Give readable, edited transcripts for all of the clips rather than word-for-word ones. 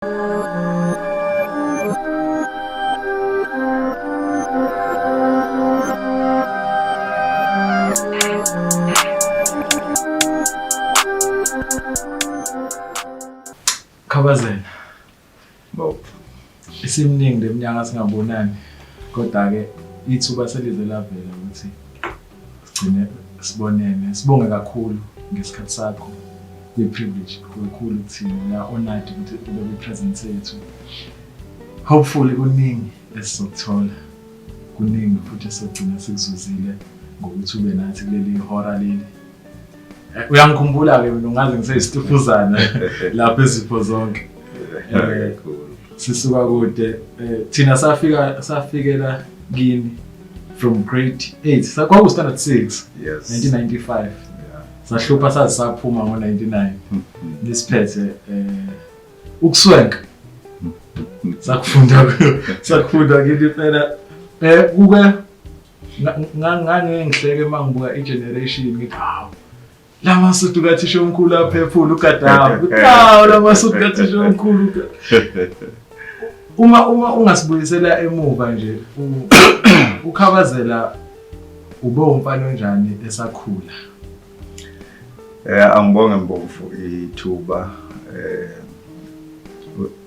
Khabazela. Bob. Isiminingi leminyaka singabonani. Kodwa ke ithuba selize lavela ukuthi sigcine sibonene. Sibonge kakhulu ngesikhathi sakho. Kuyi-privilege kakhulu kuthina. We are honored ukuthi ube kwi-presence yethu. Hopefully kuningi esizokuthola. Kuningi futhi esizogcina sikuzuzile ngokuthi ube nathi kuleli hora leli. Uyangikhumbula-ke mina, ungaze ngiseyisitufuzana lapha ezipho zonke. Sisuka kude. Thina safika, safikela kini from grade 8, kwaku standard 6. Yes. 1995. Yeah. Sahlupha saze saphuma ngo-99. Nisiphethe ukuswenka. Sakufunda kini impela. Kuke ngange ngihleke mangibuka i-generation, ngithi hawu, lamasudu kathisha omkhulu aphephula uGadafi. Hawu, lamasudu kathisha omkhulu. Uma ungasibuyisela emuva nje, uKhabazela ube umfana onjani esakhula? Angibonge Mbomvu ithuba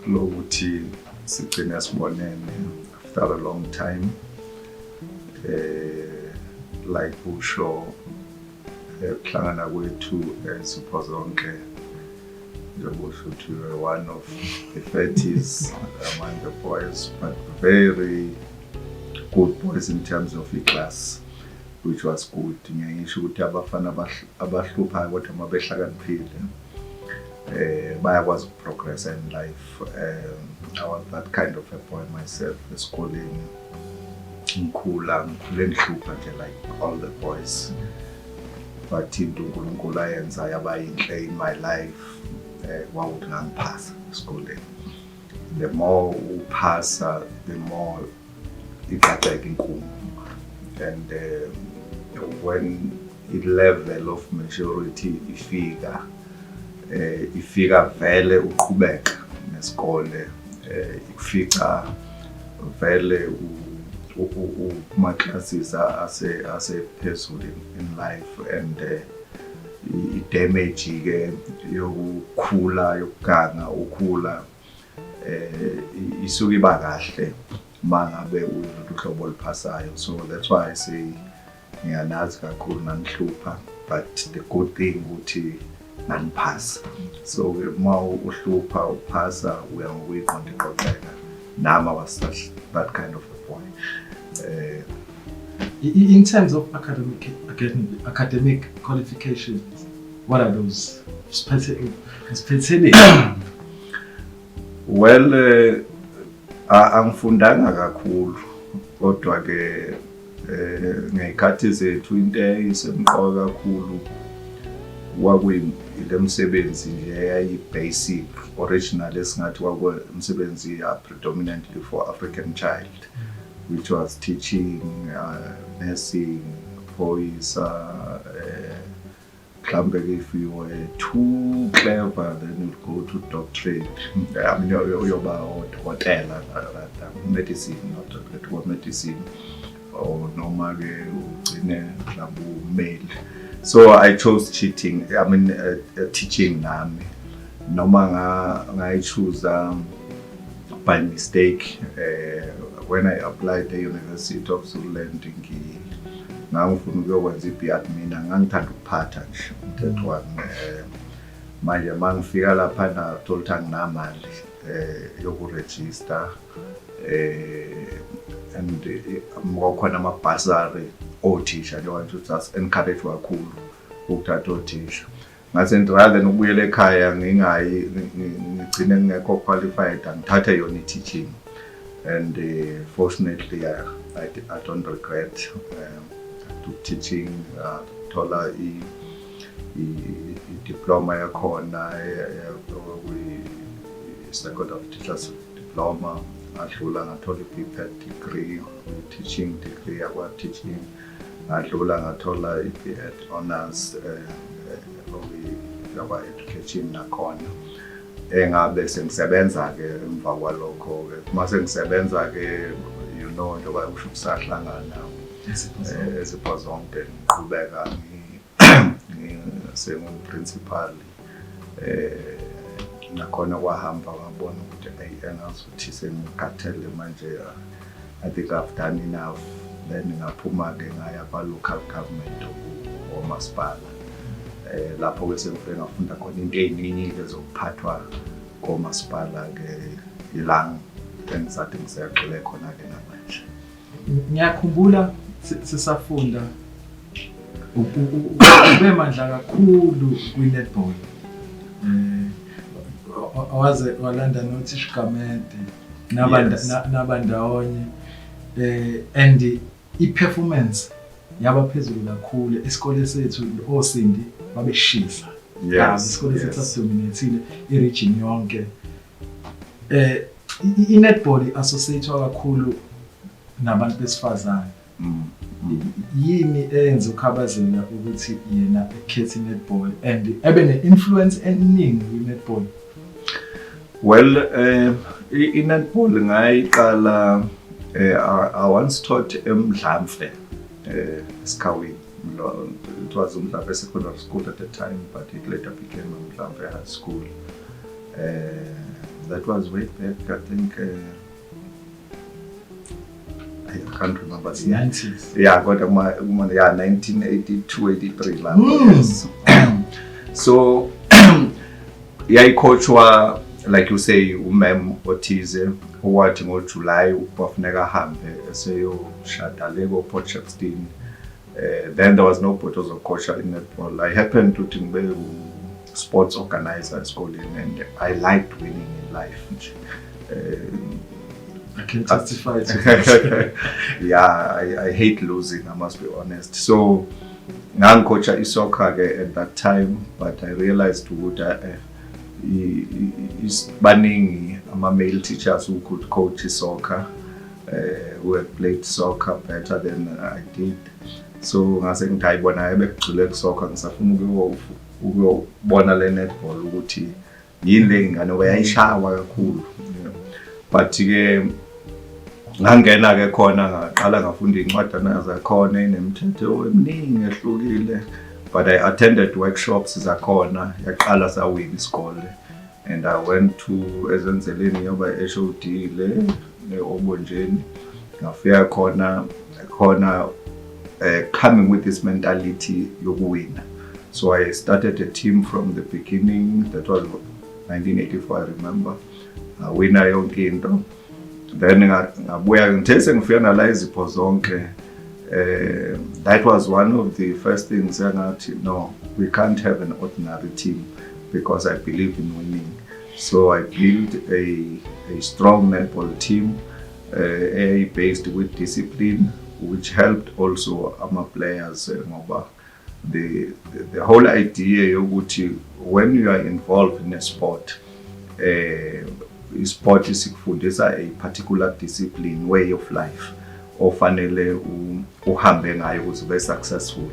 lokuthi sigcine sibonene after a long time. Like usho, ukuhlangana kwethu Zipho Zonke, njengoba usho ukuthi you were one of the 30s among the boys, but very good boys in terms of class, which was good. Ngiyangisho ukuthi abafana abahluphayo kodwa uma behlakaniphile bayakwazi ukuprogress in life. I was that kind of a boy myself esikoleni. Ngikhula, ngikhule ngihlupha nje like all the boys, but into uNkulunkulu ayenza yaba yinhle in my life kwawukuthi ngangiphasa esikoleni. The more uphasa, the more iqaqeka inkungu, and when i-level of maturity ifika, ifika vele uqhubeka nesikole, ikufica vele kuma classes asephezulu in life, and i-damage ke yokukhula, yokuganga ukhula, isuke iba kahle mangabe uyilolu hlobo oluphasayo. So that's why I say ngiyanazi kakhulu nanihlupha, but the good thing ukuthi naniphasa. So uma uhlupha uphasa, uya ngokuyiqonda iqoqeka. Nami I was such that kind of a boy. In terms of academic qualifications, what are those? Siphethe. Well, angifundanga kakhulu, kodwa ke ngey'khathi zethu into eyayisemqoka kakhulu kwakuyile msebenzi nje eyayi-basic original, esingathi kwakuwumsebenzi ya predominantly for African child, which was teaching, nursing, phoyisa. Mhlambe ke if you were too clever, then you'd go to doctorate. I mean, uyoba udokotela, rather medicine, not medicine, or noma ke ugcine mhlawumbe ummeli. So I chose cheating, I mean, teaching nami, noma ngayichoose by mistake. When I applied at University of Zululand, ngangifuna ukuyokwenza i-B admin. Ngangithanda ukuphatha nje umthetho wami. Manje mangifika lapha, nathola ukuthi anginamali yokurejista, and kwakhona amabhasari othisha, njengoba nje ukuthi encourage kakhulu ukuthatha othisha. Ngase ngithi rather than ukubuyela ekhaya ngingayi, ngigcine ngingekho qualified, angithathe yona i-teaching, and fortunately I don't regret to teaching. Thola i-diploma yakhona, kwi-second of teachers diploma, ngadlula ngathola i-BPEd degree, i-teaching degree yakwa-teaching, ngadlula ngathola i-BEd honors yakwa-education nakhona. Engabe sengisebenza-ke emva kwalokho-ke, uma sengisebenza-ke, njengoba usho, kusahlangana ezipho zonke, ngiqhubeka sengu-principal. Nakhona kwahamba, ngabona ukuthi ayi, engazuthi sengikhathele manje, I think I've done enough. Then ngaphuma-ke, ngaya kwa-local government, omasipala. Lapho-ke sengifike ngafunda khona into ey'ningi-ke zokuphathwa komasipala-ke, ila engisathi ngiseyagxile khona-ke namanje. Ngiyakhumbula sisafunda, ube mandla kakhulu kwi-netball, waze walanda nothisha Gamede nabandawonye, and i-performance yaba phezulu kakhulu. Isikole sethu oSindi babeshisa. Isikole sethu sasidominate-ile i-region yonke. I-netball i-associate kakhulu nabantu besifazane. Yini eyenza uKhabazela ukuthi yena ekhethe i-netball and ebe ne-influence eningi kwi-netball? Well, i-netball ngayiqala, I once taught eMdlamfe, eSikhawini. It was uMdlamfe Secondary School at the time, but it later became uMdlamfe High School. That was way back, I think, I can't remember the year. 90s. Yeah, kodwa kuma yeah, 1982, 83 lapho. Yes. So yayicoachwa, like you say, umem othize owathi ngoJuly kwafuneka ahambe eseyoshada le ko-Port Shepstone. Then there was no nobody ozocoacha in-netball. I happened to ngibe u-sports organizer esikoleni and I liked winning in life nje. I can testify to that. Yeah, I hate losing, I must be honest. So ngangicoacha isoccer ke at that time, but I realized ukuthi baningi ama-male teachers who could coach soccer, who had played soccer better than I did. So ngase ngithi hayi bona bekugxile kusoccer, ngisafuna ukuyobona le netball ukuthi yini le ngane, ngoba yayishawa kakhulu. But ke ngangena ke khona, ngaqala ngafunda iy'ncwadana zakhona enemithetho eminingi ehlukile, but I attended workshops zakhona. Yaqala sawina isikole and I went to ezenzeleni yoba HOD le Obonjeni. Ngafika khona khona, coming with this mentality yokuwina. So I started a team from the beginning. That was 1984, I remember. Ngawina yonke into. Then ngabuya, ngithe sengifika nala izipho zonke, that was one of the first things engathi no, we can't have an ordinary team because I believe in winning. So I built a strong netball team, based with discipline, which helped also ama players, ngoba the whole idea yokuthi when you are involved in a sport, isport isikufundisa a particular discipline, way of life ofanele uhambe ngayo ukuze ube successful,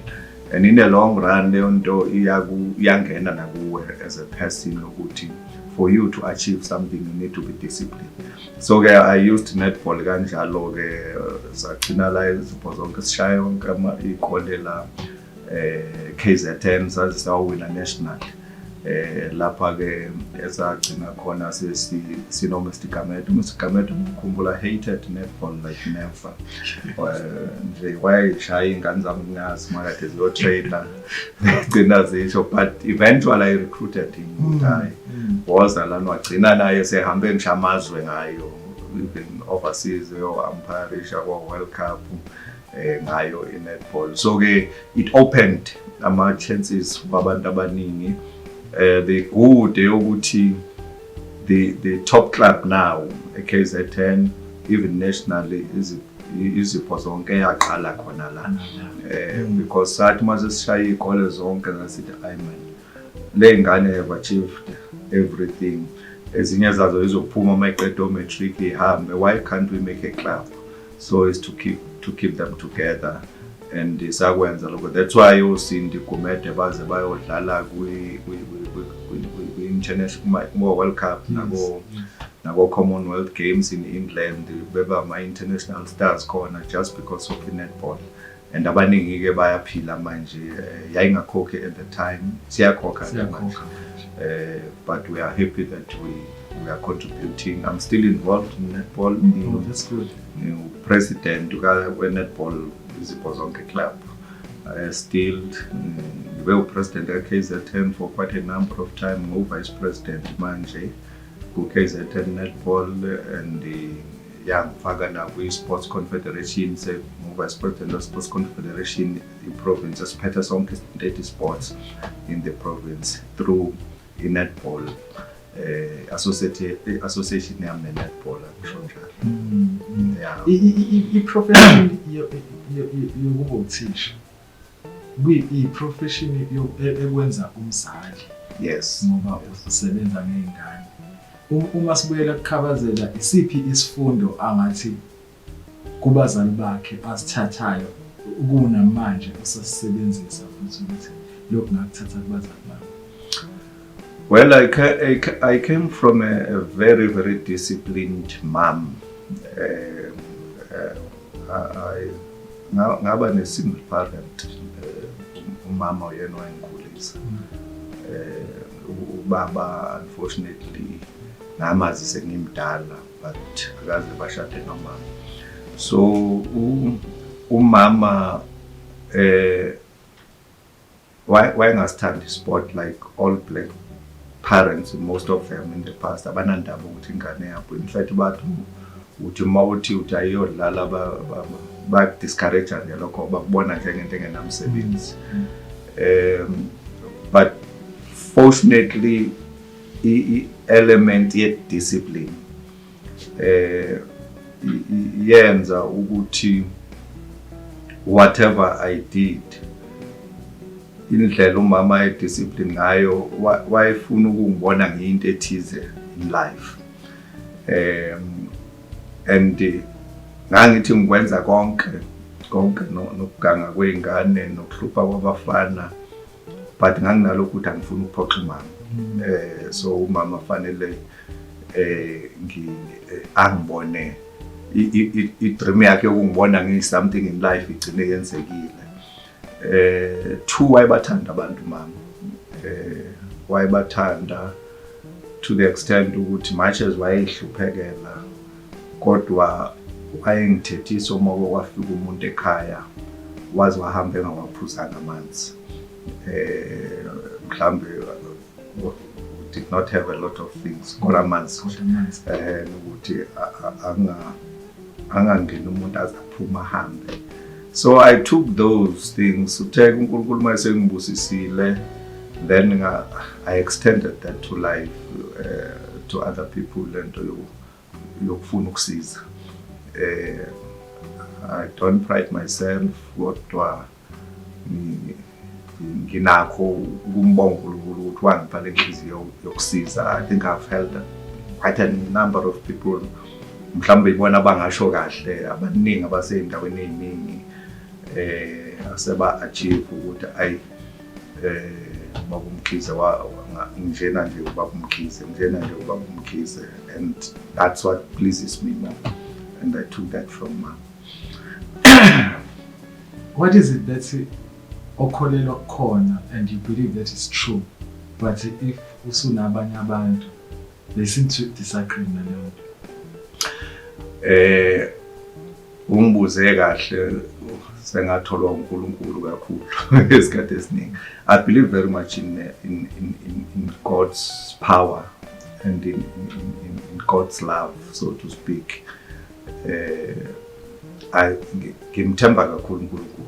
and in the long run leyo nto iyangena nakuwe as a person ukuthi for you to achieve something you need to be disciplined. So ke I used netball kanjalo ke, sagcina la izipho zonke sishaya yonke iy'kole la KZN, saze sawina national. Lapha ke esagcina khona sesi sino Mr Gamede. Mr Gamede, ngikhumbula, hated netball like never. Nje wayeshaya ingane zami, ngingazi makade ziyotrainer, gcina zisho, but eventually I recruited him ukuthi hayi, woza lana. Wagcina naye sehambe ngisho amazwe ngayo, even overseas, yo-umpirisha ko-World Cup ngayo i-netball. So ke it opened ama-chances kwabantu abaningi. The good eyokuthi the top club now e-KZN, even nationally, izipho zonke yaqala khona la, because sathi mase sishaya iy'kole zonke zasithi ayi man, le ngane have achieved everything, ezinye zazo izophuma uma iqeda o-matric ihambe, why can't we make a club so as to keep them together? And sakwenza lokho. That's why oSindi Gumede baze bayodlala kwi-international, kuma-World Cup, nako Commonwealth Games in England, beba ama-international stars khona just because of i-netball. And abaningi-ke bayaphila manje. Yayingakhokhi at the time, siyakhokha ke manje. Siyakhokha. But we are happy that we are contributing. I'm still involved in netball. Oh, that's good. President we-netball Izipho Zonke Club. Still ngibe upresident ka-KZN for quite a number of time, ngu-vice president manje ku-KZN Netball, and yangifaka nakwi-Sports Confederation, ngu-vice president we-Sports Confederation, i-province esiphethe sonke 30 sports in the province through i-netball, association yami ne-netball, akusho njalo. Yeah. I-profession yokuba uthisha kuyi-profession ekwenza umzali ngoba usebenza ngey'ngane. Uma sibuyela kuKhabazela, isiphi isifundo angathi kubazali bakhe asithathayo kunamanje usasisebenzisa futhi ukuthi lokhu ngakuthatha kubazali bakhe? Well, I came from a very, very disciplined mom. Ngaba ne-single parent. Umama uyena owayengikhulisa. Ubaba, unfortunately, ngamazi sengimdala, but akaze bashade nomama. So umama wayengasithandi sport like all black parents, most of them in the past, abanandaba ukuthi ingane yabo, in fact bathi uthi uma uthi ayiyodlala, baku-discourage nje lokho, bakubona njengento engenamsebenzi. But fortunately i-element ye-discipline yenza ukuthi whatever I did, indlela umama ayediscipline ngayo, wayefuna ukungibona ngiyinto ethize in life, and ngangithi ngikwenza konke konke nokuganga kwey'ngane nokuhlupha kwabafana, but nganginalokhu ukuthi angifuni ukuphoxa umama. So umama fanele angibone i-dream yakhe yokungibona ngiyi-something in life igcine yenzekile. Two, wayebathanda abantu mama, wayebathanda to the extent ukuthi much as wayehluphekela, kodwa wayengithethisa uma kwafika umuntu ekhaya waze wahamba engawaphuzanga amanzi. Mhlambe did not have a lot of things, kodwa amanzi Kodwa amanzi. Ukuthi angangeni umuntu aze aphuma ahambe. So I took those things. Uthe uNkulunkulu uma esengibusisile, then I extended that to life, to other people, lento yokufuna ukusiza. I don't pride myself, kodwa nginakho ukumbonga uNkulunkulu ukuthi wangipha le nhliziyo yokusiza. I think I've helped quite a number of people, mhlawumbe ibona abangasho kahle, abaningi abasey'ndaweni ey'ningi aseba achieve ukuthi ayi, ubaba uMkhize njena nje, ubaba uMkhize njena nje, ubaba uMkhize, and that's what pleases me more, and I took that from mom. What is it that okholelwa kukhona and you believe that is true, but if usunabanye abantu they seem to disagree naleyo nto? Ungibuze kahle, sengatholwa uNkulunkulu kakhulu isikhathi esiningi. I believe very much in God's power and in God's love, so to speak. I ngimthemba kakhulu uNkulunkulu.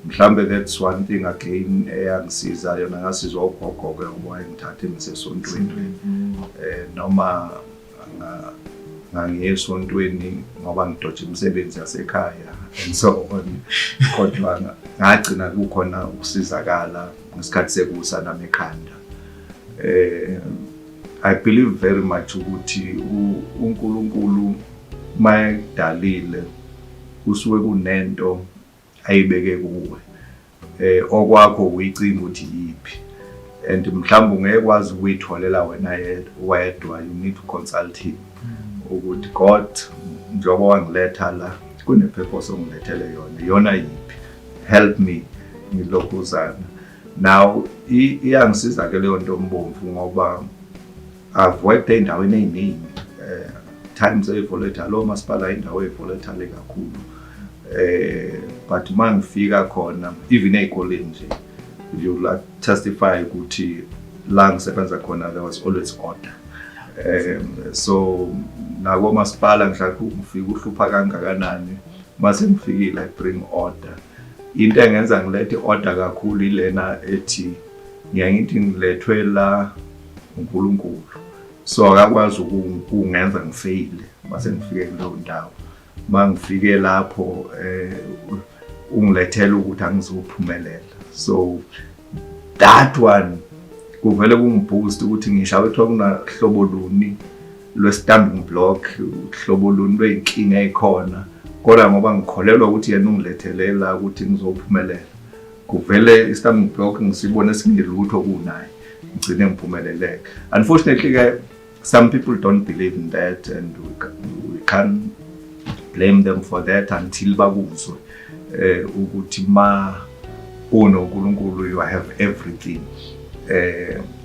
Mhlambe that's one thing again eyangisiza yona, ngasizwa ugogo ke owayengithatha ngisesontweni. Noma ngangiye esontweni ngoba ngidoja imisebenzi yasekhaya and so on, kodwa ngagcina kukhona ukusizakala ngesikhathi sekusa nami ekhanda. I believe very much ukuthi uNkulunkulu mayedalile Kusuke kunento ayibeke kuwe, okwakho ukuyicinga ukuthi yiphi, and mhlawumbe ungeke kwazi ukuyitholela wena wedwa. You need to consult him ukuthi, "God, njengoba wangiletha la, kune-purpose ongilethele yona. Yona yiphi? Help me." Ngilokhuzana now, iyangisiza ke leyo nto, Mbomvu, ngoba I've worked ey'ndaweni ey'ningi, times eyi-volatile. Lo masipala indawo eyi-volatile kakhulu, but uma ngifika khona, even ey'koleni nje, you like testify ukuthi la ngisebenza khona there was always order. So nakomasipala ngihlala ngifika, uhlupha kangakanani, mase ngifikile I bring order. Into engenza ngilethe order kakhulu ilena ethi ngiyaye ngithi ngilethwe la uNkulunkulu, so akakwazi ukungenza ngifeyile mase ngifike kuleyo ndawo. Mangifike lapho, ungilethela ukuthi angizophumelela, so that one kuvele kungiboost ukuthi ngisho kuthiwa kunahlobo luni lwe-stumbling block, uhlobo luni lwey'nkinga ey'khona, kodwa ngoba ngikholelwa ukuthi yena ungilethelela ukuthi ngizophumelela, kuvele i-stumbling block ngisibone singelutho kunaye, ngigcine ngiphumeleleke. Unfortunately-ke, some people don't believe in that, and we can't blame them for that until bakuzwe ukuthi ma unoNkulunkulu you have everything.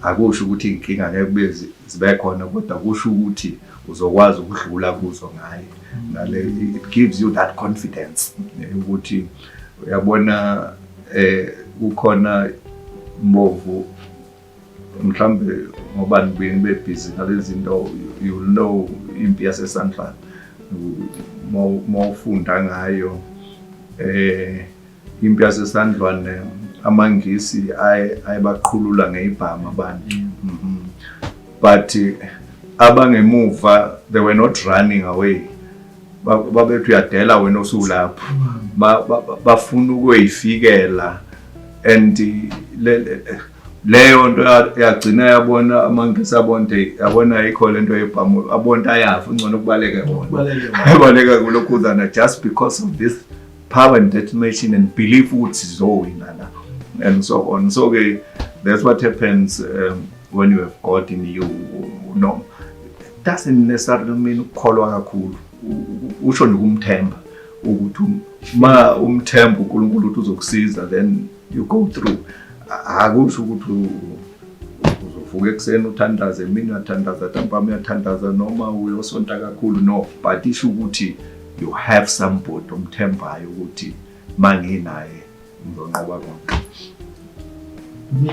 Akusho ukuthi inkinga ngeke kube zibe khona, kodwa kusho ukuthi uzokwazi ukudlula kuzo ngaye. Ngale it gives you that confidence, ukuthi uyabona, kukhona, Mbovu, mhlambe ngoba nibuye nibe busy ngalezi zinto, you will know impi yaseSandlwana mawufunda ngayo. Impi yaseSandlwane, amaNgisi ayebaqhulula ngezibhamu abantu, but abangemuva, they were not running away. Babethi uyadela wena osulapho. Bafuna ukuyifikela, and leyo nto yagcina yabona amaNgisi abona ukuthi yabona ayikho lento yebhamu, abona ayafa, ungcono kubaleke bona. Kubaleke bona. Baleka kulokhuzana just because of this power and determination and belief ukuthi sizowina la and so on. So ke that's what happens when you have God in you. No, it doesn't necessarily mean ukukholwa kakhulu. Usho nje ukumthemba, ukuthi ma umthemba uNkulunkulu ukuthi uzokusiza, then you go through. Akusho ukuthi uzovuka ekuseni uthandaze, emini uyathandaza, ntambama uyathandaza, noma uyosonta kakhulu, no, but isho ukuthi you have somebody omthembayo ukuthi manginaye ngizonqoba konke.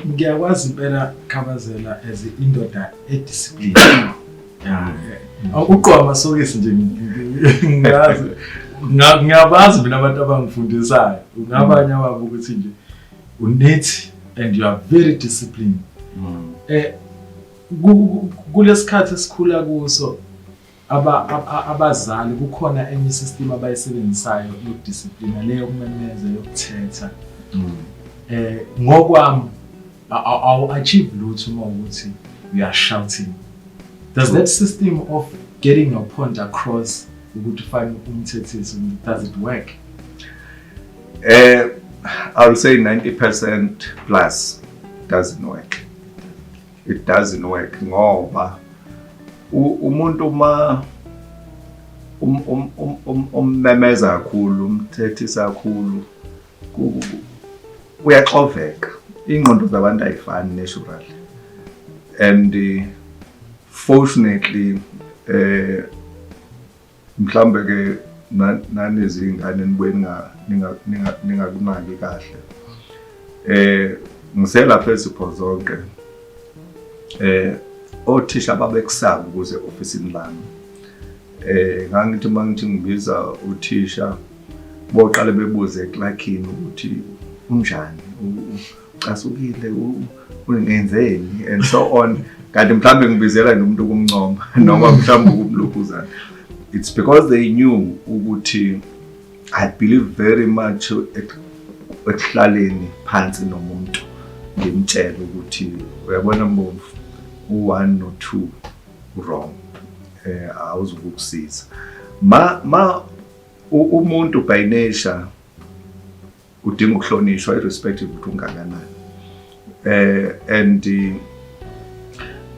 Ngiyakwazi impela, Khabazela, as indoda ediscipline. Ya, ugqoka amasokisi nje, ngiyazi, ngiyabazi mina abantu abangifundisayo, ngabanye ababo ukuthi nje uneat and you are very disciplined. Kulesikhathi esikhula kuso, abazali kukhona enye system abayisebenzisayo yokudisciplina, leyo kumemeza, yokuthetha. Ngokwami awu achieve lutho uma ukuthi you are shouting. Does that system of getting your point across ukuthi ufake umthethisi, does it work? I will say 90% plus doesn't work. It doesn't work ngoba umuntu uma ummemeza kakhulu, umthethisa kakhulu, uyaxoveka. Ingqondo zabantu ayifani naturally, and fortunately, mhlambe ke nanezingane nibuye ningakunaki kahle. Ngiselapha ezipho zonke, othisha babekusaba ukuze ofisini lami. Ngangithi mangithi ngibiza uthisha, boqale bebuze eclerkini ukuthi unjani, ucasukile, ungenzeni and so on, kanti mhlambe ngibizela nje umuntu ukumncoma noma mhlambe ukumlokhuzana. It's because they knew ukuthi I believe very much ekuhlaleni phansi nomuntu, ngimtshele ukuthi uyabona Mbomvu, u-1 no-2 wrong, awuzukukusiza ma ma. Umuntu by nature udinga ukuhlonishwa, irrespective ukuthi ungakanani, and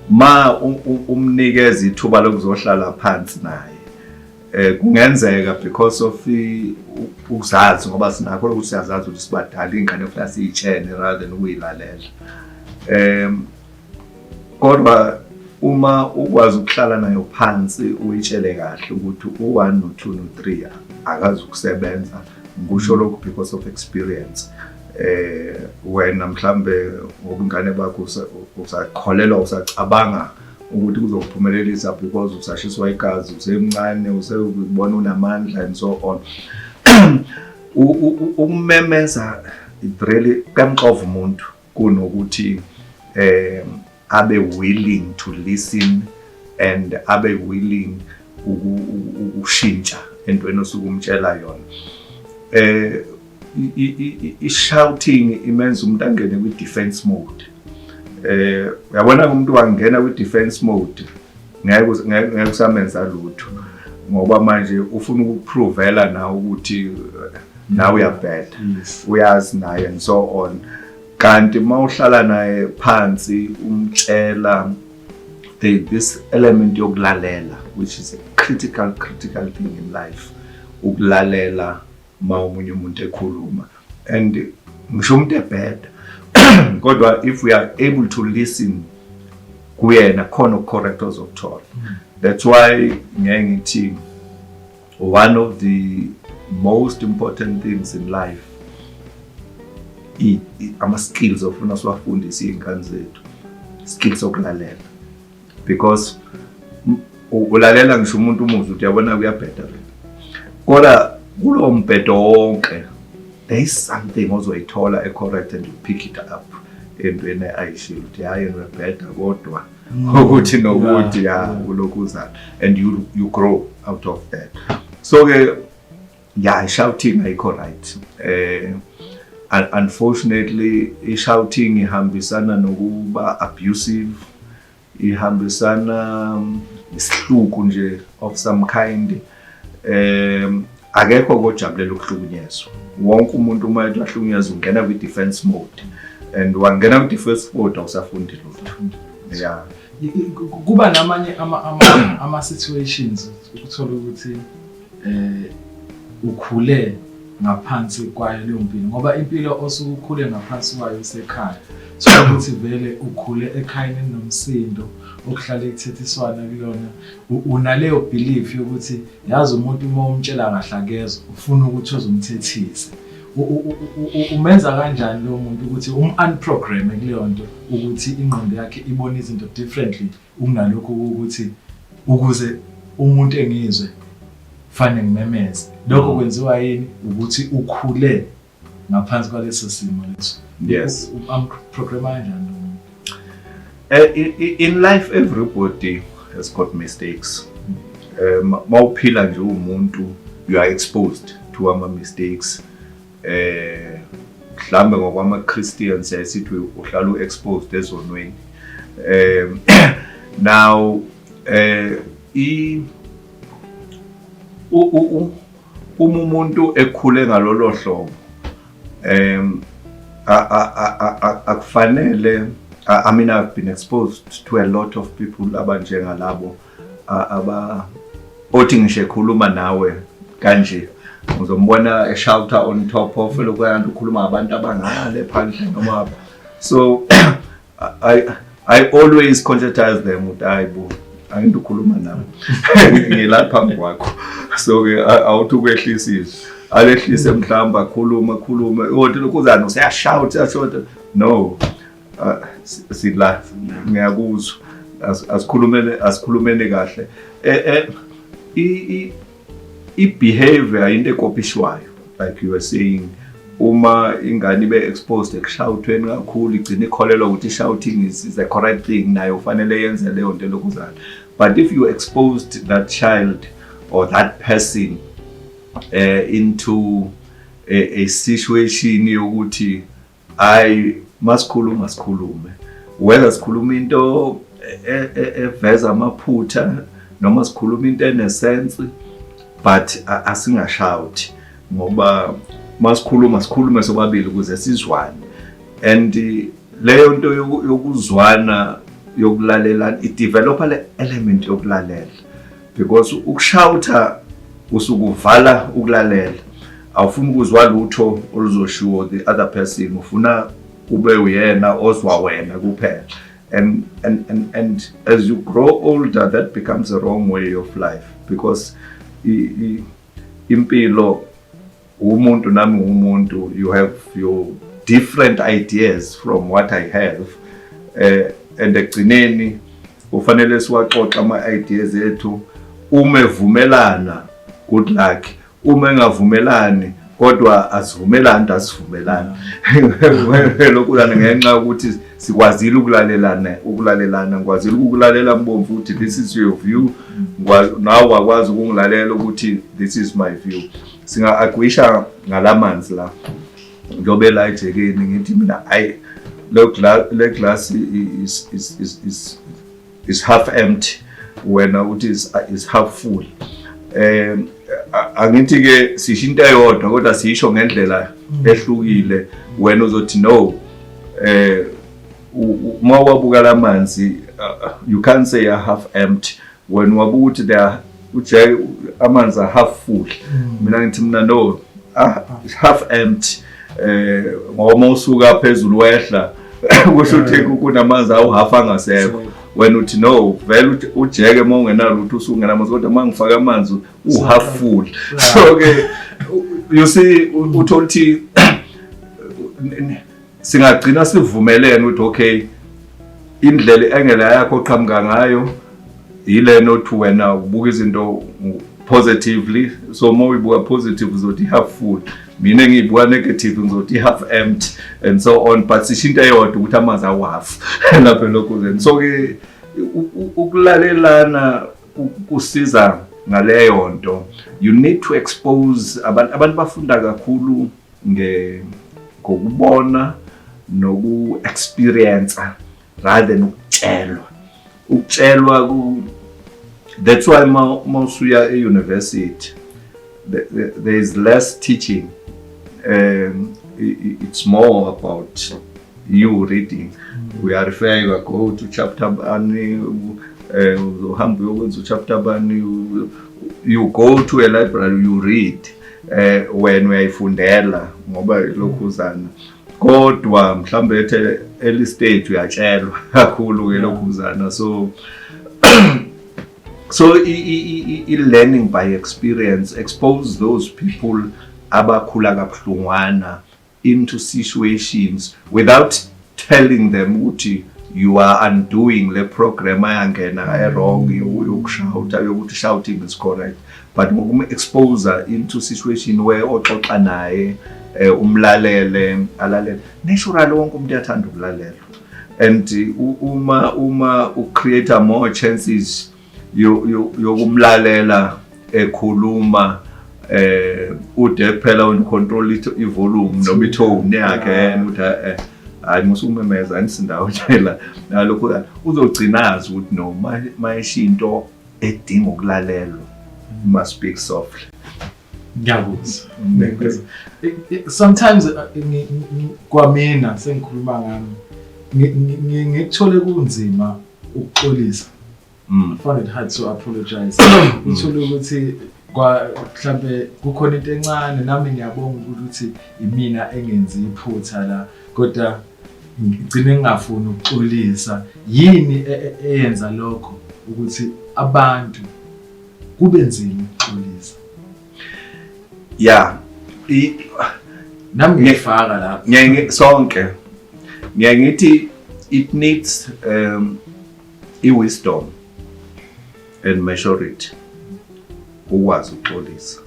ma umnikeza ithuba lokuzohlala phansi naye, kungenzeka because of ukuzazi, ngoba sinakho ukuthi siyazazi ukuthi sibadala, ingane kufanele siyitshene rather than ukuyilalela, kodwa uma ukwazi ukuhlala nayo phansi, uyitshele kahle ukuthi u-1 no-2 no-3 akazi ukusebenza. Ngisho lokhu because of experience. Wena mhlambe ngobungane bakho usakholelwa, usacabanga ukuthi kuzokuphumelelisa because usashiswa igazi, usemncane, usebona unamandla and so on. Ukumemeza, it really kuyamxova umuntu kunokuthi abe willing to listen and abe willing ukushintsha entweni osuke umtshela yona. I-shouting imenza umuntu angene kwi-defense mode. Uyabona, umuntu wangena kwi-defense mode, ngeke usamenza lutho, ngoba manje ufuna ukuprovela nawe ukuthi nawe uyabheda, uyazi naye and so on. Kanti mawuhlala naye phansi, umtshela this element yokulalela, which is a critical thing in life, ukulalela ma omunye umuntu ekhuluma. And ngisho umuntu ebheda, kodwa if we are able to listen kuyena, khona okucorrect ozokuthola. That's why ngeke ngithi one of the most important things in life, ama-skills ofuna siwafundise iy'ngane zethu, skills sokulalela, because ulalela ngisho umuntu umuzwa ukuthi uyabona kuyabheda vele, kodwa kulowo mbhedo wonke there is something ozoyithola e-correct and you pick it up entweni ayishilo ukuthi hayi, uyabheda, kodwa ukuthi nokuthi ya kulokhuzana, and you grow out of that. So ke yeah, shouting ayikho right. Unfortunately i-shouting ihambisana nokuba abusive, ihambisana isihluku nje of some kind. Akekho kojabulela ukuhlukunyezwa. Wonke umuntu uma ethi wahlukunyezwa ungena kwi-defense mode, and wangena kwi-defense mode awusafundi lutho, yeah. Kuba namanye ama situations ukuthola ukuthi ukhule ngaphansi kwayo leyo mpilo, ngoba impilo osuke ukhule ngaphansi kwayo isekhaya. So ukuthi vele ukhule ekhayeni elinomsindo, okuhlale kuthethiswana kulona, unaleyo belief yokuthi yazi umuntu uma umtshela kahle akezwa, ufuna ukuthi uzumthethise. Umenza kanjani lo muntu ukuthi um-unprogramme kuleyo nto, ukuthi ingqondo yakhe ibone izinto differently kunalokhu ukuthi ukuze umuntu engizwe fanele ngimemeze? Lokho kwenziwa yini? Ukuthi ukhule ngaphansi kwaleso simo leso. Yes. Unprogramme kanjani lo muntu? In life everybody has got mistakes. Mawuphila nje umuntu, you are exposed to ama mistakes. Mhlambe ngokwama Christians sithi uhlala u-exposed ezonweni. Now i u- u- u- uma umuntu ekhule ngalolo hlobo, akufanele, I mean, I've been exposed to a lot of people abanjengalabo, aba othi ngisho ekhuluma nawe kanje, uzombona eshouta on top of lokho, kanti ukhuluma ngabantu abangale phandle noma. So I always conscientize them ukuthi hayi bo, angithi ukhuluma nami, ngila phambi kwakho, so ke awuthi ukwehlisa izwi, alehlise mhlawumbe, akhulume, akhulume, othi lokhuzana useyashout, uyashout. No, sila ngiyakuzwa. Asikhulumele, asikhulumele kahle. I behavior into ekopishwayo, like you were saying. Uma ingane ibe exposed ekushoutweni kakhulu, igcina ikholelwa ukuthi shouting is a correct thing, nayo ufanele yenze leyo nto lokuzana. But if you exposed that child or that person into a situation yokuthi hayi, masikhuluma sikhulume, whether sikhuluma into eveza amaphutha noma sikhuluma into enesense. But asinga-shout ngoba masikhuluma sikhulume sobabili ukuze sizwane. And leyo nto yokuzwana, yokulalelana, i-developa le element yokulalela, because ukushouta usukuvala ukulalela. Awufuni ukuzwa lutho oluzoshiwo the other person, ufuna kube uyena ozwa wena kuphela. And as you grow older, that becomes a wrong way of life, because impilo umuntu nami umuntu, you have your different ideas from what I have, and ekugcineni kufanele siwaxoxe ama-ideas ethu. Uma evumelana, good luck. Uma engavumelani, kodwa asivumelani, asivumelani lokulana ngenxa yokuthi sikwazile ukulalelana, ukulalelana. Ngikwazile ukulalela, Mbomvu, ukuthi this is your view. Nawe wakwazi ukungilalela ukuthi this is my view. Singa-agreeisha ngalamanzi la njengoba la ejekeni, ngithi mina, ayi, le glass is half empty, wena uthi is half full. Angithi ke sisho into eyodwa, kodwa siyisho ngendlela ehlukile. Wena uzothi no, uma wabuka lamanzi, you can't say are half empty. Wena wabuka ukuthi they are ujeke amanzi are half full. Mina ngithi mina no, it's half empty, ngoba uma usuka phezulu wehla, kusho ukuthi kunamanzi awu half angasekho. Wena uthi no, vele ujeke uma ungenalutho usungenamanzi, kodwa uma ngifaka amanzi u-half full. So ke you see, uthola ukuthi singagcina sivumelene ukuthi okay, indlela engela yakho oqhamuka ngayo yilena, othi wena ubuka izinto positively, so uma uyibuka positive uzothi half full, mina ngiyibuka negative ngizothi half empty and so on, but sisho into eyodwa ukuthi amanzi awu-half lapha elokhuzeni. So ke ukulalelana kusiza ngaleyo nto. You need to expose abantu. Abantu bafunda kakhulu ngokubona noku-experience rather than ukutshelwa. Ukutshelwa ku that's why ma usuya e-university there is less teaching. It's more about you reading. We are referring, you go to chapter bani, uzohamba uyokwenza uchapter bani, you go to a library, you read, wena uyayifundela ngoba lokhuzana, kodwa mhlambe ethe early stage uyatshelwa kakhulu ke lokhuzana. So i-learning by experience, expose those people abakhula kabuhlungwana into situations without telling them ukuthi you are undoing le program ayangena e-wrong yokushouta, yokuthi shouting is correct, but ngokum-expose into situation where oxoxa naye, umlalele, alalele. Naturally wonke umuntu uyathanda ukulalela, and uma ucreate more chances yokumlalela ekhuluma, ude kuphela wena control i-volume noma i-tone yakhe yena, ukuthi hayi, musukumemeza anisindawo nje la nalokho, uzogcina azi ukuthi no, mayisho into edinga ukulalelwa, you must speak softly. Ngiyakuzwa, ngiyakuzwa. Sometimes kwamina sengikhuluma ngami, ngikuthole kunzima ukuxolisa. I found it hard to apologize. Uthole ukuthi kwa mhlambe kukhona into encane, nami ngiyabonga ukuthi imina engenzi iphutha la, kodwa ngigcine ngingafuni ukuxolisa. Yini eyenza lokho ukuthi abantu kube nzima ukuxolisa? Yeah. Nami ngiyifaka lapho. Sonke ngiye ngithi it needs i-wisdom and maturity ukwazi ukuxolisa,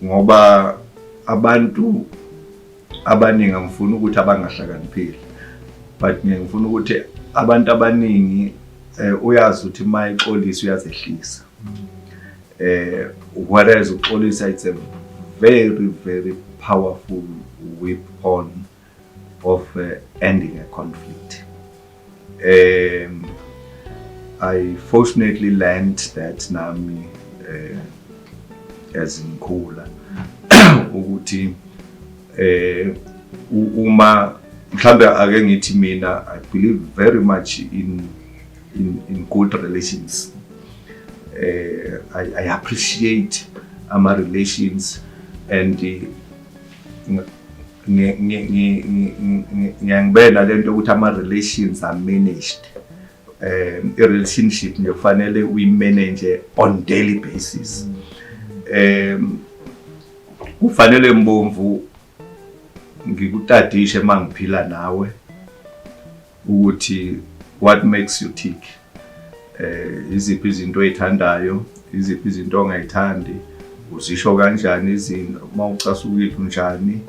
ngoba abantu abaningi, angifuni ukuthi abangahlakaniphile, but ngiye ngifuna ukuthi abantu abaningi, uyazi ukuthi uma exolisa uyazehlisa, whereas uxolisa, it's a very very powerful weapon of ending a conflict. I fortunately learned that nami. As ngikhula ukuthi uma mhlambe ake ngithi mina I believe very much in good relations. I appreciate ama relations and ngiyangibena lento ukuthi ama relations are managed. I-relationship nje kufanele uyimanage on daily basis. Kufanele, Mbomvu, ngikutadishe mangiphila nawe ukuthi what makes you tick, iziphi izinto oyithandayo, iziphi izinto ongayithandi, uzisho kanjani izinto uma ucasukile, unjani.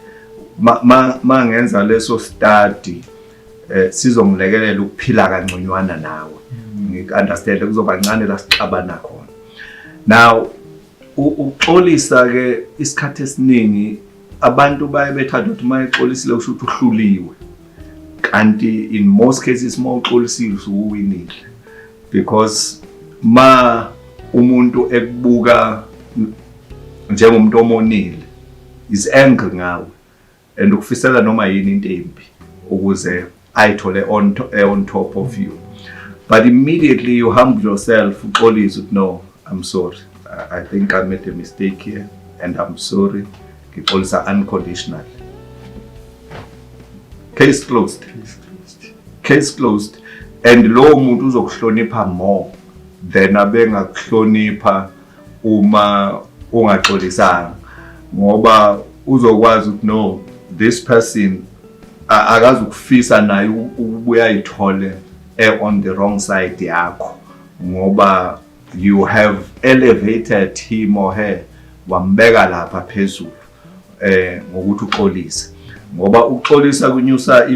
Ma ngenza leso study, sizongilekelela ukuphila kangconywana nawe, ngiku-understand, kuzoba ncane la sixabana khona. Now uxolisa ke, isikhathi esiningi abantu baye bethatha ukuthi uma exolisile kusho ukuthi uhluliwe, kanti in most cases uma uxolisile usuwinile, because ma umuntu ekubuka njengomuntu omonile is angry ngawe and ukufisela noma yini into embi ukuze ayithole on top of you. But immediately you humble yourself, uxolise ukuthi, "No, I'm sorry, I think I made a mistake here and I'm sorry, ngixolisa unconditionally," case closed. Case closed. Case closed. And lowo muntu uzokuhlonipha more than abengakuhlonipha uma ungaxolisanga, ngoba uzokwazi ukuthi, no, this person akazi ukufisa naye ukubuya ayithole on the wrong side yakho, ngoba you have elevated him or her, wambeka lapha phezulu ngokuthi uxolise, ngoba uxolisa kunyusa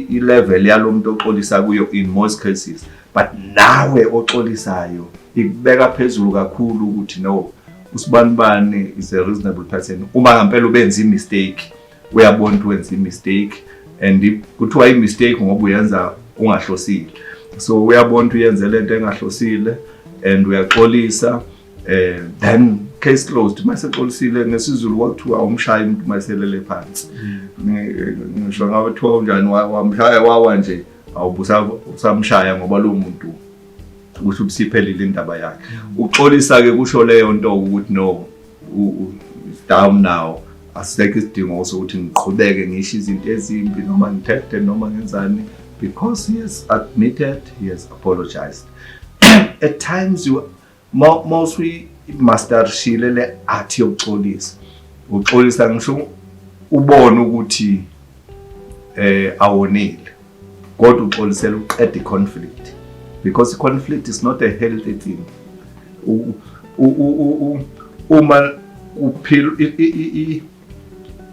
i-level yalomuntu oxolisa kuyo in most cases, but nawe oxolisayo ikubeka phezulu kakhulu ukuthi, no, usibanibani is a reasonable person. Uma ngempela ubenza i-mistake, uyabona ukuthi wenza i-mistake, and kuthiwa i-mistake ngoba uyenza ungahlosile, so uyabona ukuthi uyenze lento engahlosile and uyaxolisa, then case closed. Mase xolisile, ngesiZulu kwakuthiwa umshaya umuntu maselele phansi. Ngisho ngabe kuthiwa unjani, wamshaya wawa nje, awubusa usamshaya, ngoba lo muntu kusho ukuthi siphelile indaba yakhe. Uxolisa ke kusho leyo nto ukuthi, no, it's down now, asisekho isidingo sokuthi ngiqhubeke ngisho izinto ezimbi noma ngithethe noma ngenzani, because he has admitted, he has apologized. At times you mawusuyi-masterishile le art yokuxolisa, uxolisa ngisho ubone ukuthi awonile, kodwa uxolisela uqeda i-conflict, because i-conflict is not a healthy thing. Uma uphila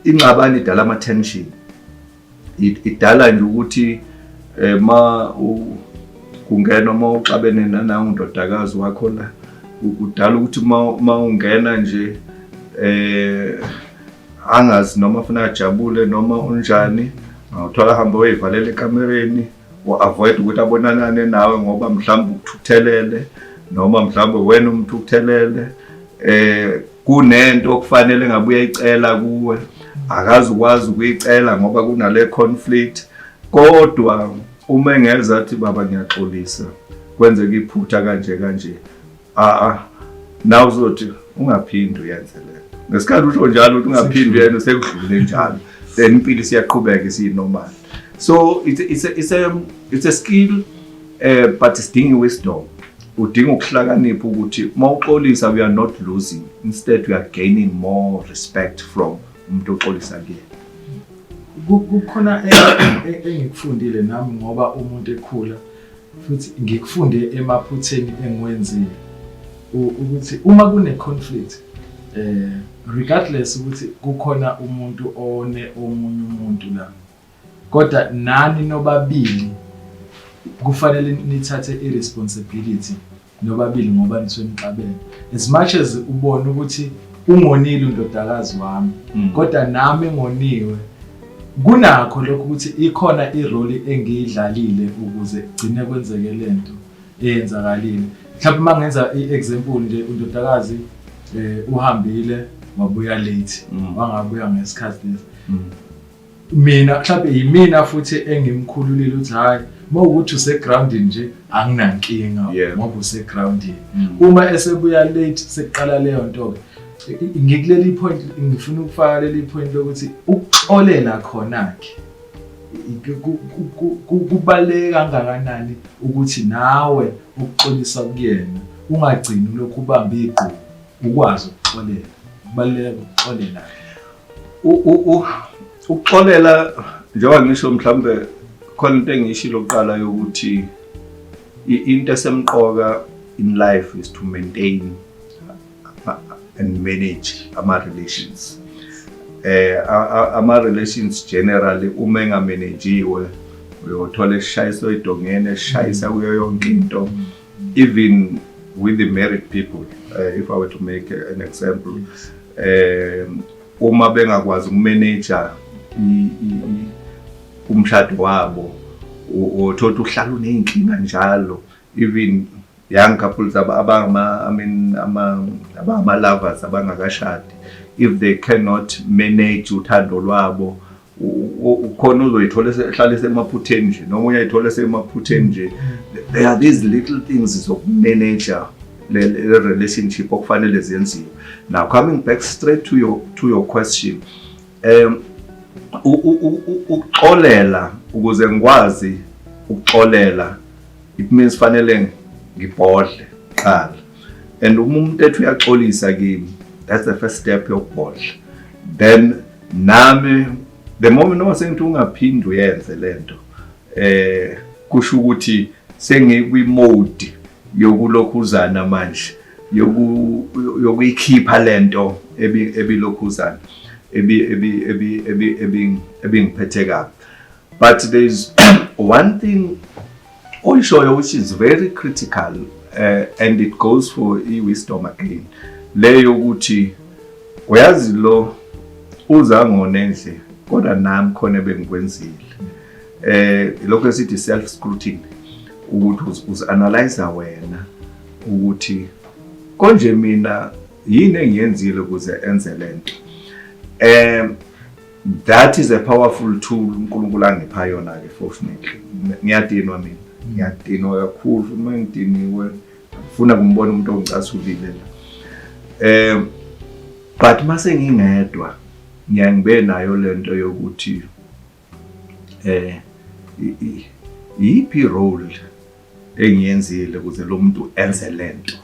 ingxabano idala ama-tension, idala nje ukuthi ma kungena uma uxabene nanangu undodakazi wakho la, udala ukuthi ma ungena nje angazi noma afuna ajabule noma unjani, awuthola hambe uyivalela ekamereni, u-avoid ukuthi abonanane nawe, ngoba mhlawumbe ukuthukuthelele noma mhlawumbe wena umthukuthelele. Kunento okufanele ngabe uyayicela kuwe, akazi ukwazi ukuyicela ngoba kunale conflict. Kodwa uma engeza athi, "Baba, ngiyaxolisa, kwenzeka iphutha kanje kanje," a a nawe uzothi ungaphindi uyenze le. Ngesikhathi usho njalo ukuthi ungaphindi uyenze, sekudlule njalo, then impilo isiyaqhubeka isiyi-normal. So it's a skill, but sidinga wisdom, udinga ukuhlakanipha ukuthi mawuxolisa we are not losing, instead we are gaining more respect from umuntu oxolisa kuyena. Kukhona engikufundile nami, ngoba umuntu ekhula, futhi ngikufunde emaphutheni engiwenzile, ukuthi uma kune conflict, regardless ukuthi kukhona umuntu one omunye umuntu la, kodwa nani nobabili kufanele nithathe i-responsibility nobabili, ngoba nisuke nixabene. As much as ubona ukuthi ungonile undodakazi wami, kodwa nami ngoniwe, kunakho lokho ukuthi ikhona i-role engiyidlalile ukuze gcine kwenzeke lento eyenzakalile. Mhlawumbe uma ngenza i-example nje, undodakazi uhambile wabuya late, wangabuya ngesikhathi lesi. Mina mhlawumbe yimina futhi engimkhululile ukuthi hayi, mawukuthi usegroundini nje anginankinga, ngoba usegroundini. Uma esebuya late sekuqala leyo nto ke. Ngikuleli point, ngifuna ukufaka leli point lokuthi ukuxolela khona ke kubaluleke kangakanani, ukuthi nawe ukuxolisa kuyena, ungagcini ulokhu ubambe igqubu, ukwazi ukuxolela. Kubaluleke ukuxolela. Ukuxolela, njengoba ngisho, mhlambe khona into engiyishilo kuqala yokuthi into esemqoka in life is to maintain and manage ama-relations. Ama-relations generally uma engamanagiwe uyothola esishayisa edongeni, esishayisa kuyo yonke into, even with the married people. If I were to make an example, uma bengakwazi ukumanage umshado wabo, uthola uhlala uney'nkinga njalo. Even young couples abangama, I mean, ama abangama lovers abangakashadi, if they cannot manage uthando lwabo, ukhona uzoyithola ehlala esemaphutheni nje, noma uyayithola esemaphutheni nje. There are these little things zokumanage le relationship okufanele zenziwe. Now, coming back straight to your question, ukuxolela, ukuze ngikwazi ukuxolela, it means fanele ngibhodle qala. And uma umuntu ethi uyaxolisa kimi, that's the first step yokubhodla. Then nami the moment noma sengithi ungaphindi uyenze lento, kusho ukuthi sengikwi mode yokulokhuzana manje, yokuyikhipha lento ebilokhuzana ebi ebingiphethe kabi. But there is one thing oyishoyo which is very critical, and it goes for i-wisdom again, leyo ukuthi uyazi lo uzangone nje, kodwa nami khona bengikwenzile. Lokho esithi self scrutiny, ukuthi uzi-analyze wena ukuthi konje mina yini engiyenzile ukuze enze lento. That is a powerful tool uNkulunkulu angipha yona ke. Fortunately ngiyadinwa mina, ngiyadinwa kakhulu, futhi uma ngidiniwe ngifuna kumbona umuntu ongicasulile la. But mase ngingedwa ngiya ngibe nayo lento yokuthi iyiphi role engiyenzile ukuze lo muntu enze lento,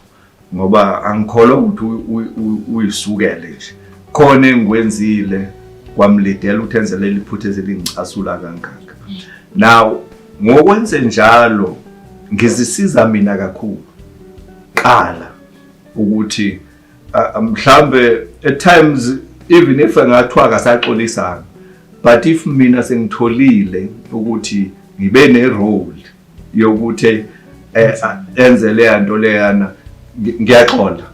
ngoba angikholwa ukuthi uyisukele nje. Khona engikwenzile kwamlidela ukuthi enze leli phutha elingicasula kangaka. Now ngokwenze njalo ngizisiza mina kakhulu qala ukuthi mhlambe at times, even if engathiwa akasaxolisanga, but if mina sengitholile ukuthi ngibe ne role yokuthi enze leya nto leyana, ngiyaxola,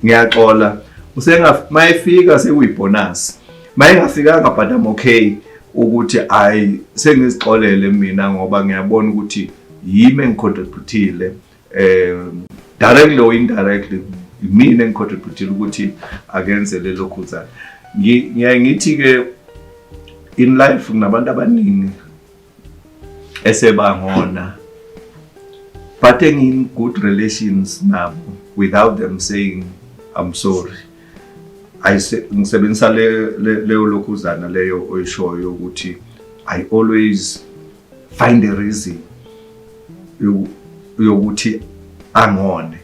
ngiyaxola. Usenga mayefika sekuyibonus, mayengafikanga, but I'm okay ukuthi ayi, sengizixolele mina ngoba ngiyabona ukuthi yimi engicontributile, directly or indirectly, mina engicontributile ukuthi akenzele lokhu zana. Ngiyaye ngithi ke in life kunabantu abaningi esebangona, but in good relations nabo without them saying I'm sorry. Ayise ngisebenzisa le leyo lokhuzana leyo oyishoyo ukuthi I always find a reason yokuthi angone,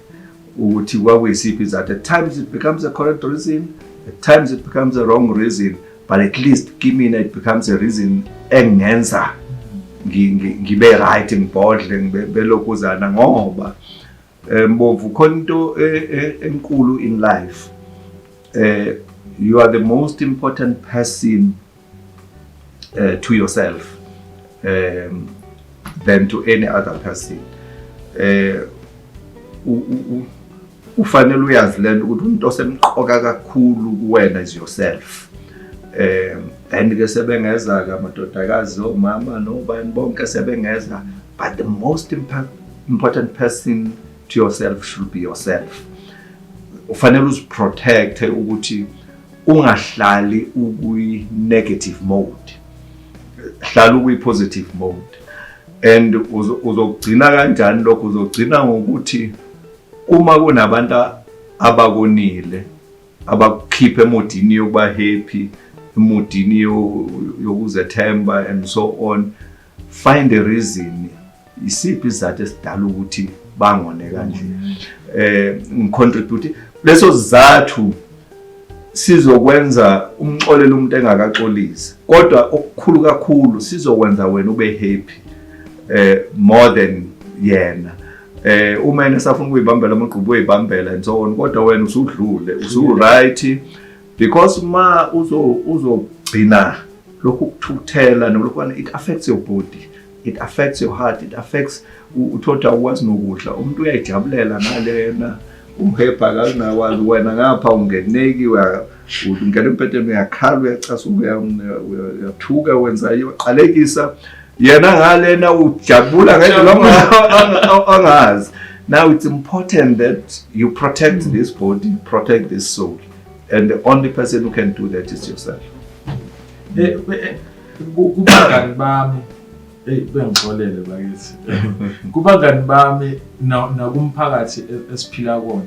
ukuthi kwakuyisiphi isizathu. At times it becomes a correct reason, at times it becomes a wrong reason, but at least kimina it becomes a reason engenza ngibe right, ngibhodle, ngibe belokhuzana, ngoba Mbovu, khona into enkulu in life. You are the most important person to yourself than to any other person. Ufanele uyazi lento ukuthi umuntu osemqoka kakhulu kuwena is yourself. Then ke sebengeza ke amadodakazi, omama, nobani bonke sebengeza, but the most important person to protect yourself should be yourself. Ufanele uziprotect ukuthi ungahlali ukwi negative mode, hlala ukwi positive mode. And uzogcina kanjani lokho? Uzogcina ngokuthi uma kunabantu abakonile, abakukhipha emodini yokuba happy, emodini yokuzethemba and so on, find a reason. Isiphi isizathu esidala ukuthi bangone kanje? Ngicontribute leso sizathu sizokwenza umxolele umuntu engakaxolisi, kodwa okukhulu kakhulu sizokwenza wena ube happy more than yena. Uma yena esafuna ukuyibambela amagqubu, uyibambela and so on, kodwa wena usudlule, usu right, because ma uzogcina lokhu kuthukuthela nolokwana, it affects your body, it affects your heart, it affects uthola awukwazi nokudla. Umuntu uyayijabulela ngalena, uhepha kakunakwazi, wena ngapha ungeneki, ungena empeteni, uyakhala, uyacasuka, uyathuka, wenza, uyaqalekisa. Yena ngalena ujabula ngendlela angazi. Now it's important that you protect this body, protect this soul, and the only person who can do that is yourself. Kubangani bami, hey, bengixolele bakithi, kubangani bami nakumphakathi esiphila kuwona,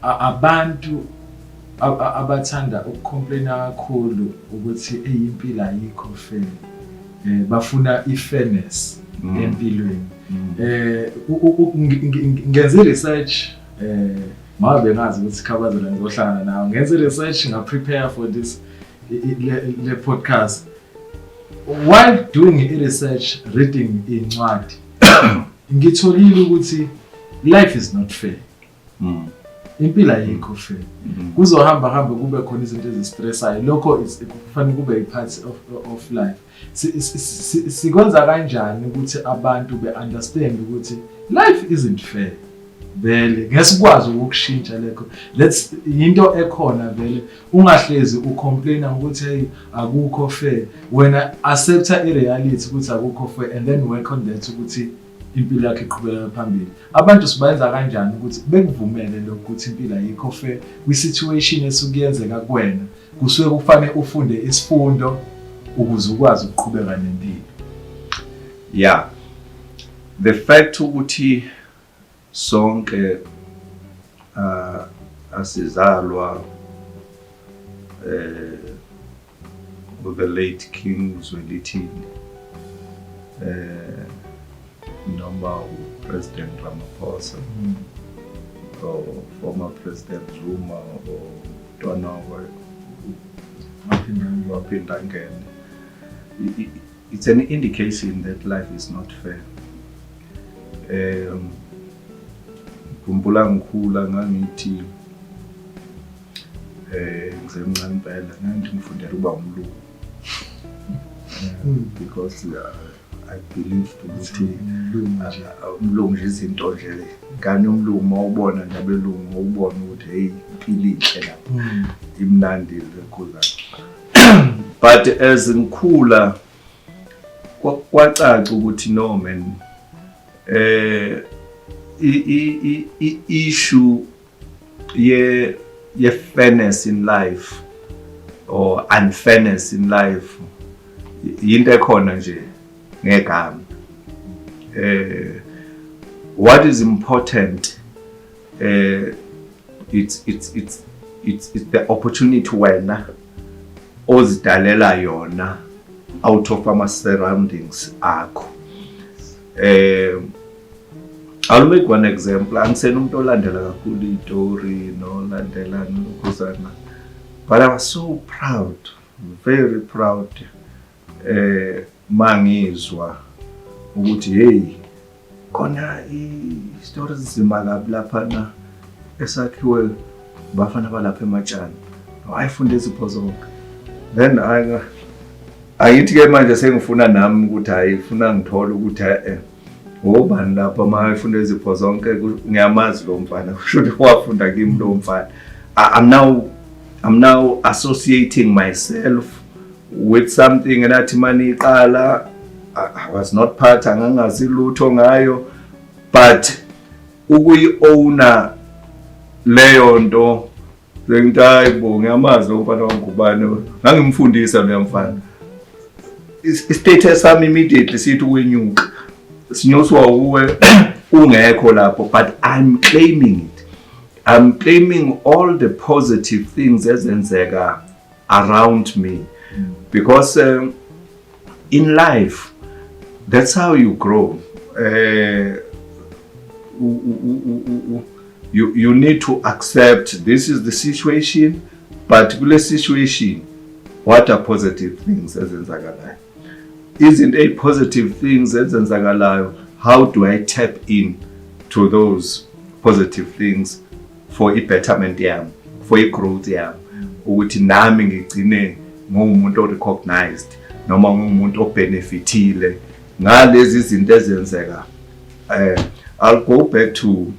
abantu abathanda ukucomplaina kakhulu ukuthi hey, impilo ayikho fair, bafuna i-fairness empilweni. Ngenze research, ngoba bengazi ukuthi Khabazela ngizohlangana nawe. Ngenze research, nga-prepare for this le podcast. While doing i-research, reading incwadi, ngitholile ukuthi life is not fair. Impilo ayikho fair. Kuzohamba hambe kube khona izinto ezistressayo. Lokho kufanele kube i-part of life. Sikwenza kanjani ukuthi abantu be-understand ukuthi life isn't fair vele? Ngesikwazi ukukushintsha lekho, let's into ekhona vele. Ungahlezi ucomplaina ukuthi hey, akukho fair. Wena accepta i-reality ukuthi akukho fair and then work on that ukuthi impilo yakho iqhubekela phambili. Abantu sibayenza kanjani ukuthi bekuvumele lokhu ukuthi impilo ayikho fair? Kwi-situation esukuyenzeka kuwena, kusuke kufanele ufunde isifundo ukuze ukwazi ukuqhubeka nempilo. Yeah, the fact ukuthi sonke asizalwa with the late King Zwelithini noma uPresident Ramaphosa or former President Zuma or Mntwana Waphindangene, it's an indication that life is not fair. Ngikhumbula ngikhula, ngangithi ngisemncane impela, ngangithi ngifundela ukuba umlungu because I believed ukuthi umlungu nje. Umlungu nje, izinto nje, ngani umlungu, mawubona nje abelungu, ubona ukuthi hey, impilo inhle lapha, imnandi lekhuzana. But as ngikhula kwacaca ukuthi no man, i issue ye fairness in life or unfairness in life into ekhona nje ngegama. What is important, it's the opportunity wena ozidalela yona out of ama surroundings akho. I'll make one example. Angisena umuntu olandela kakhulu izitori nolandela nokhuzana, but I was so proud, very proud, mangizwa ukuthi hey, khona istory sizima kabi lapha na esakhiwe bafana balapha ematshani, wayefunda izipho zonke. Then ayithi ke manje sengifuna nami ukuthi hayi, funa ngithole ukuthi ngobani lapha uma efunda izipho zonke. Ngiyamazi lo mfana, kusho ukuthi wafunda kimi lo mfana. I'm now associating myself with something enathi mani iqala I was not part, angangazi lutho ngayo, but Ukuyi-owner leyo nto, sengithi, "Hayi bo, ngiyamazi lo mfana wangubane, ngangimfundisa loya mfana." I-status sami immediately sithi ukwenyuka, sinyuswa uwe ungekho lapho, but I'm claiming it. I'm claiming all the positive things ezenzeka around me, because in life that's how you grow. You need to accept this is the situation, but kule situation, what are positive things ezenzakalayo? Izinto ey-positive things ezenzakalayo, how do I tap in to those positive things for i-betterment yami, for i-growth yami, ukuthi nami ngigcine nguwumuntu o-recognized noma nguwumuntu obenefitile ngalezi zinto ezenzeka? I'll go back to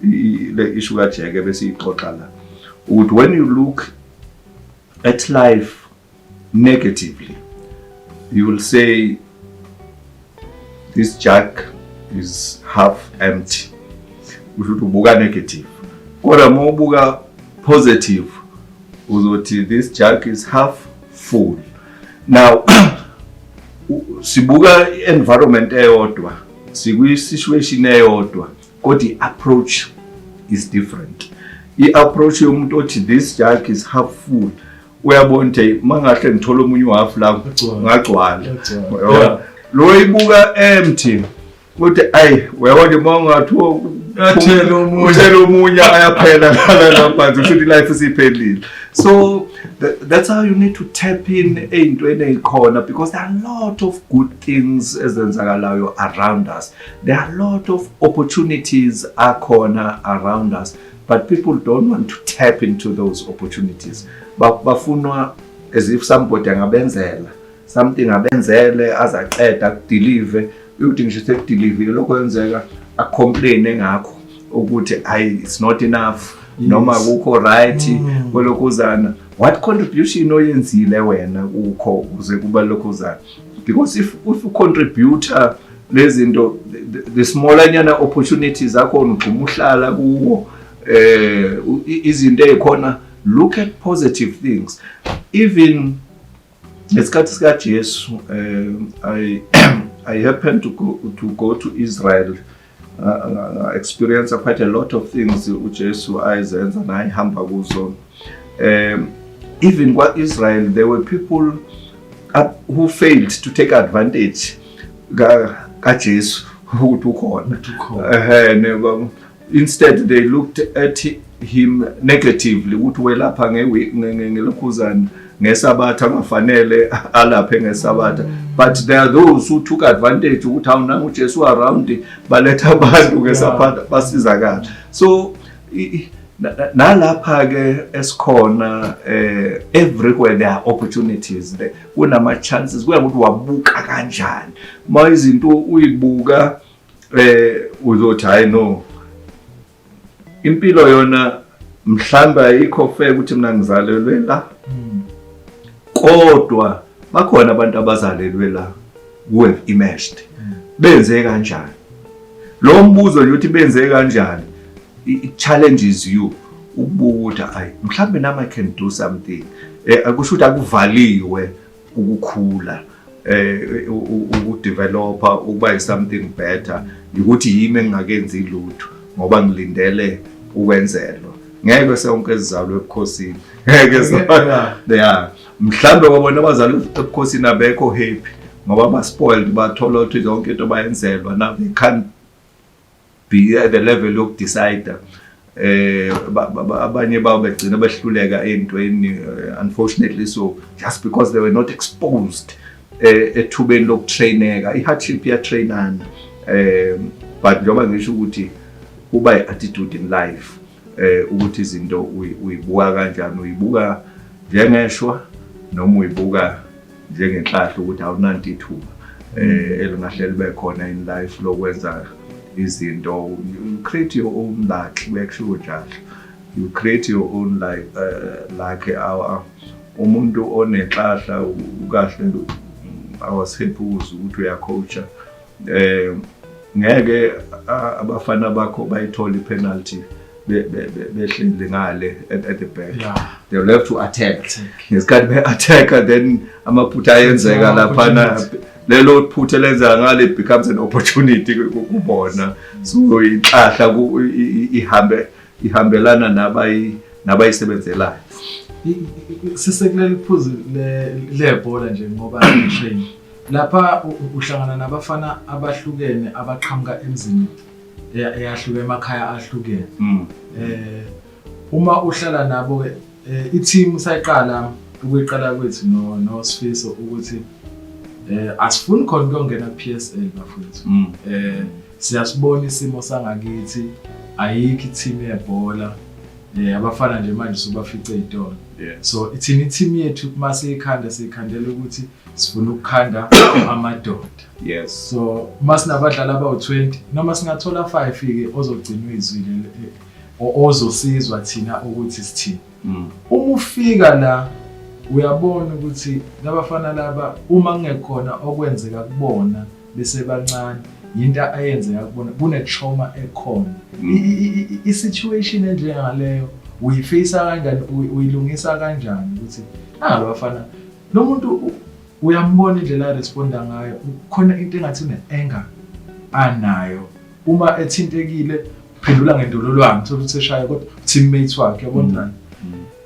le issue kaJeke bese ixoxa la, ukuthi when you look at life negatively, you will say this jug is half empty, usho ukuthi ubuka negative, kodwa uma ubuka positive uzothi this jug is half full. Now sibuka i-environment eyodwa, sikwi-situation eyodwa, kodwa i-approach is different. I-approach yomuntu othi this jug is half full, uyabona ukuthi mangahle ngithola omunye uhalf la, Ugcwala. ngagcwala. Ugcwala. Uyabona? Lo ibuka empty uthi, ayi, uyabona nje, uma ungathiwa Athele omunye. Uthele omunye, ayaphela la phansi, usho ukuthi life isiphelile. So that's how you need to tap in ey'ntweni ey'khona, because there are a lot of good things ezenzakalayo around us. There are a lot of opportunities akhona around us, but people don't want to tap into those opportunities. Bafunwa as if somebody angabenzela something, abenzele azaceda akudeliver, uyothi ngisho sekudelivile lokho kwenzeka, acomplain ngakho ukuthi hayi, it's not enough noma akukho right kwelokhuzana. What contribution oyenzile wena kukho ukuze kuba lokhuzana? Because if you contributor lezinto, the smaller nyana opportunities akhona, ugxuma uhlala kuwo izinto ezikhona. Look at positive things. Even ngesikhathi sikaJesu, I happened to go to Israel, experience quite a lot of things uJesu ayezenza nayihamba kuzo. Even kwa-Israel there were people who failed to take advantage kaJesu ukuthi ukhona. Ukhona. Ehhe, instead they looked at him negatively, ukuthi welapha ngelokhuzana ngesabatha, angafanele alaphe ngesabatha. But there are those who took advantage ukuthi hawu, nangu uJesu around, baletha abantu ngesabatha, basizakala. So nalapha ke esikhona, everywhere there are opportunities there, kunama chances, kuya ngokuthi wabuka kanjani. Ma izinto uyibuka uzothi, hayi no, impilo yona mhlawumbe ayikho fair ukuthi mina ngizalelwe la, kodwa bakhona abantu abazalelwe la who have emerged. Benze kanjani? Lo mbuzo nje uthi benze kanjani, it challenges you ukubuka ukuthi ayi, mhlawumbe nami I can do something. Akusho ukuthi akuvaliwe ukukhula, ukudevelopa, ukuba something better, ukuthi yimi engingakenzi lutho ngoba ngilindele ukwenzelwa. Ngeke sonke sizalwe ebukhosini, ngeke yeah, mhlambe kwabona abazali ebukhosini abekho happy ngoba ba spoiled, bathola ukuthi zonke into bayenzelwa. Now they can't be at the level yokudecide. Abanye babo begcina behluleka ey'ntweni, unfortunately so, just because they were not exposed ethubeni lokutraineka. I-hardship iyatrainana, but njengoba ngisho ukuthi kuba i-attitude in life, ukuthi izinto uyibuka kanjani, uyibuka njengeshwa noma uyibuka njengenhlahla, ukuthi awunanto ithuba elingahle libe khona in life lokwenza izinto. You create your own luck, kuyakushiwo njalo, you create your own life, luck. Our umuntu onenhlahla ukahle. I was happy ukuzwa ukuthi uyacoacha. Ngeke Abafana bakho bayithola i-penalty behleli ngale at the back. They will have to attack. Attack. Ngesikhathi be-attack, then amaphutha ayenzeka laphana. Ama-opportunity. Lelo phutha elenzeka ngale becomes an opportunity kubona. So inhlahla ihambe ihambelana nabayisebenzelayo. Sisekuleli phuzu lebhola nje, ngoba train lapha uhlangana nabafana abahlukene abaqhamuka emzini eyahluka, emakhaya ahlukene. Uma uhlala nabo ke, i-team sayiqala ukuyiqala kwethu no noSifiso ukuthi asifuni khona ukuyongena ku-PSL, bafowethu. Siyasibona isimo sangakithi, ayikho i-team yebhola. Abafana nje manje subafice ezitolo. So ithini i-team yethu masiyikhanda, siyikhandela ukuthi sifuna ukukhanda amadoda. So masinabadlali abawu-20 noma singathola 5 ke ozogcina uyizwile, ozosizwa thina ukuthi sithini. Uma ufika la uyabona ukuthi labafana laba, uma kungekhona okwenzeka kubona besebancane, yinto ayenzeka kubona, kune-trauma ekhona. I-situation enjengaleyo uyifeyisa kanjani, uyilungisa kanjani ukuthi nalo bafana, lo muntu uyambona indlela aresponda ngayo, khona into engathi une-anger anayo, uma ethintekile phendula ngendololwane, thola ukuthi eshaya kodwa teammate wakhe, yabona?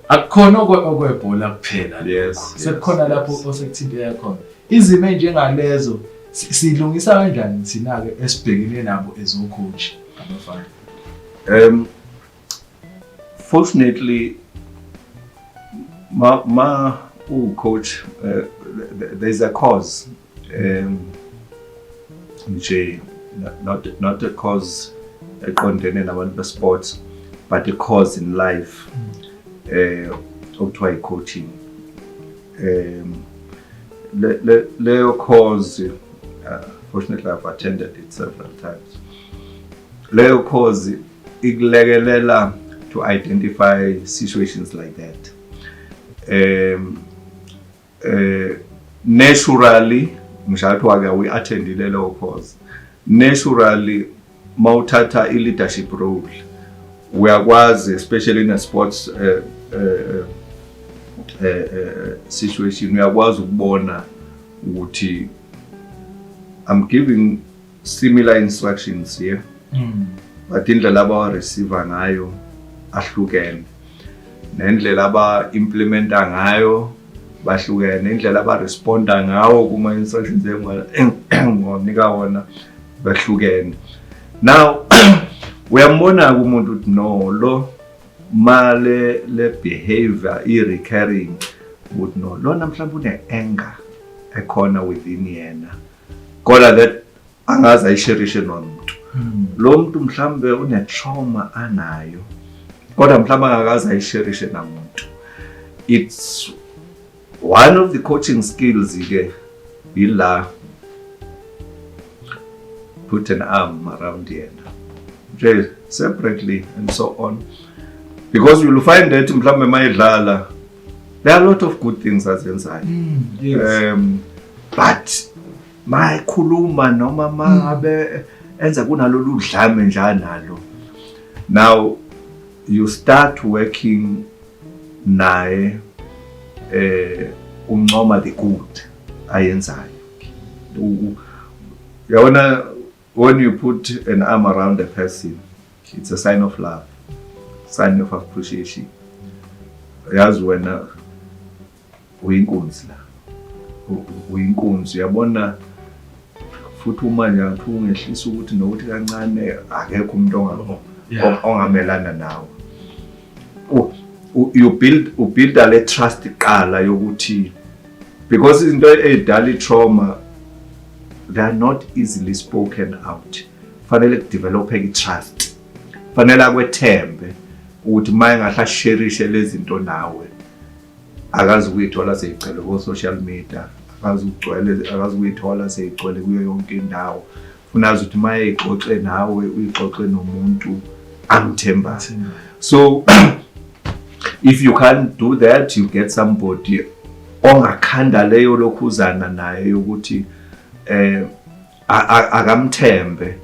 Akukhona okwebhola kuphela lokho. Sekukhona lapho osekuthinteka khona izimo enjengalezo. Siyilungisa kanjani thina-ke esibhekene nabo as o-coach abafana? Fortunately, ma u-coach, there's a cause. Nje, not a cause eqondene nabantu be-sports, but a cause in life. Okuthiwa i-coaching. Leyo cause, fortunately I've attended it several times. Leyo cause ikulekelela to identify situations like that. Naturally, ngisho wake uyi-attendile leyo course. Naturally, mawuthatha i-leadership role, uyakwazi, especially in a sports situation, uyakwazi ukubona ukuthi I'm giving similar instructions here, but indlela abawa-receive ngayo ahlukene, nendlela aba-implementa ngayo bahlukene, indlela aba-responda ngawo kuma-instructions engiwanika wona bahlukene. Now uyambona-ke umuntu ukuthi no, lo male le behavior i-recurring, ukuthi no, lona mhlawumbe une-anger ekhona within yena, kodwa that angaze ayisherishe nomuntu. Lo muntu mhlambe une-trauma anayo, kodwa mhlawumbe angakaze ayisherishe namuntu. It's one of the coaching skills ke ila, put an arm around yena nje separately and so on, because you'll find that mhlambe mayidlala there are a lot of good things azenzayo. But mayikhuluma noma mangabe enza kunalolu dlame nje analo, now you start working naye, uncoma the good ayenzayo. Uyabona, when you put an arm around a person, it's a sign of love, sign of appreciation. Yazi wena uyinkunzi la, uyinkunzi, uyabona, futhi uma nje ngathi ungehlisa ukuthi nokuthi kancane, akekho umuntu ongamelana nawe. You build, ubuilda le trust iqala yokuthi, because izinto ey'dala i-trauma, they are not easily spoken out. Fanele kudevelopeke i-trust, fanele akwethembe ukuthi uma engahle asherishe lezi zinto nawe, akazi ukuyithola seyigcwele ko-social media, akazi ukugcwele, akazi ukuyithola seyigcwele kuyo yonke indawo. Funa azi ukuthi uma eyixoxe nawe, uyixoxe nomuntu amthembayo. So if you can't do that, you get somebody ongakhanda leyo lokhuzana naye yokuthi akamthembe.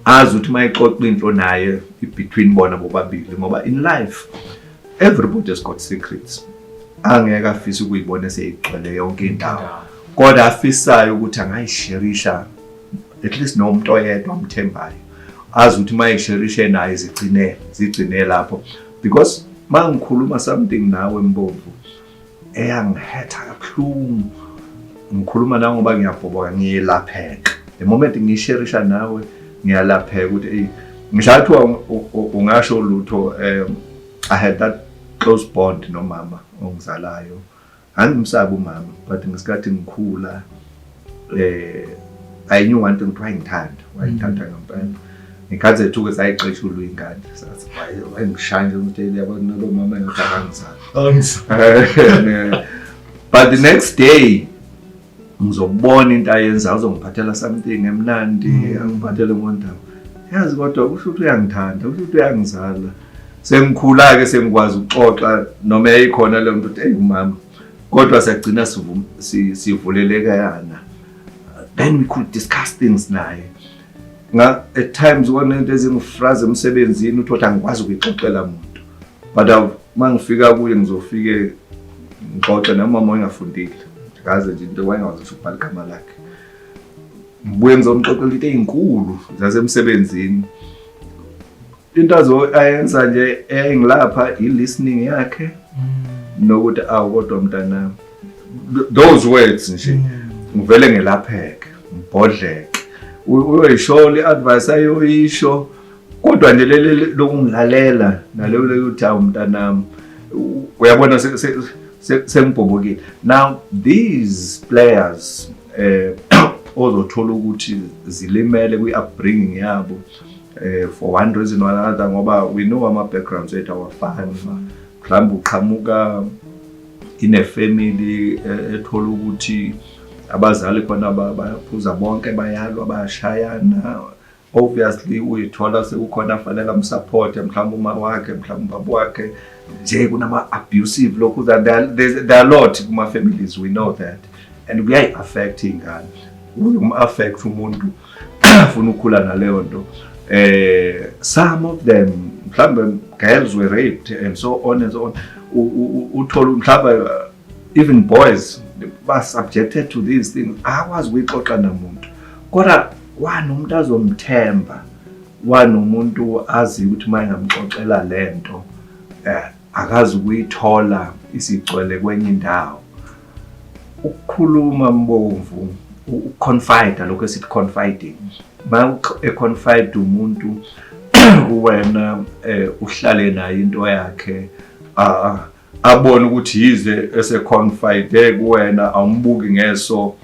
Azi ukuthi uma exoxa into naye between bona bobabili, ngoba in life everybody has got secrets. Angeke afise ukuyibona seyigcwele yonke indawo, kodwa afisayo ukuthi angayisherisha at least nomuntu oyedwa amthembayo, azi ukuthi uma eyisherishe naye zigcine lapho. Because uma ngikhuluma something nawe, Mbomvu, eyangihetha kabuhlungu, ngikhuluma nawe ngoba ngiyabhoboka, ngiyelapheka. The moment ngiyisherisha nawe, ngiyalapheka ukuthi eyi, ngisho kuthiwa ungasho lutho. I had that close bond nomama ongizalayo. Angimsabi umama, but ngesikhathi ngikhula, I knew one thing, ukuthi wayengithanda, wayengithanda ngempela. Ngikhathi zethu-ke sayiqeshulwa iy'ngane, wayengishaya nje ukuthi yabona lo mama engathi akangizali. But the next day ngizobona into ayenza, uzongiphathela something emnandi, angiphathele ngondaba yazi, kodwa kusho ukuthi uyangithanda, kusho ukuthi uyangizala. Sengikhula-ke, sengikwazi ukuxoxa noma yayikhona leyo nto ukuthi eyi umama, kodwa siyagcina sivulelekana, then we could discuss things naye. Nga at times kwanento ezingifraza emsebenzini, uthi ukuthi angikwazi ukuyixoxela muntu, but uma ngifika kuye ngizofike ngixoxe nomama wayengafundile, ngaze nje into wayengazi ukuthi ukubhala igama lakhe. Ngibuye ngizomxoxela into ey'nkulu zasemsebenzini. Into ayenza nje eyayingilapha i-listening yakhe nokuthi awu kodwa mntanami, those words nje, ngivele ngelapheke, ngibhodleke. Uyoyishola i-advice ayoyisho, kodwa nje leli lokungilalela naleyo lokuthi awu mntanami, uyabona sengibhobokile. Now these players ozothola ukuthi zilimele kwi-upbringing yabo for one reason or another, ngoba we know ama backgrounds ethu awafani. Mhlawumbe uqhamuka in a family ethola ukuthi abazali khona bayaphuza bonke, bayalwa, bayashayana. Obviously uyithola sekukhona afanele amsupport, mhlawumbe uma wakhe, mhlawumbe ubaba wakhe nje kunama abusive lokhu. There are a lot kuma families, we know that, and kuyayi-affect ingane. Uyum-affect umuntu afuna ukukhula naleyo nto. Some of them, mhlawumbe girls were raped and so on and so on. Uthola mhlawumbe even boys ba subjected to these things, akwazi ukuyixoxa namuntu, kodwa wanomuntu azomthemba, wanomuntu azi ukuthi uma engamxoxela lento akazi ukuyithola isigcwele kwenye indawo. Ukukhuluma, Mbomvu, ukuconfide, lokho esithi confiding, ma econfide umuntu kuwena, uhlale naye into yakhe, abone ukuthi yize eseconfide kuwena awumbuki ngeso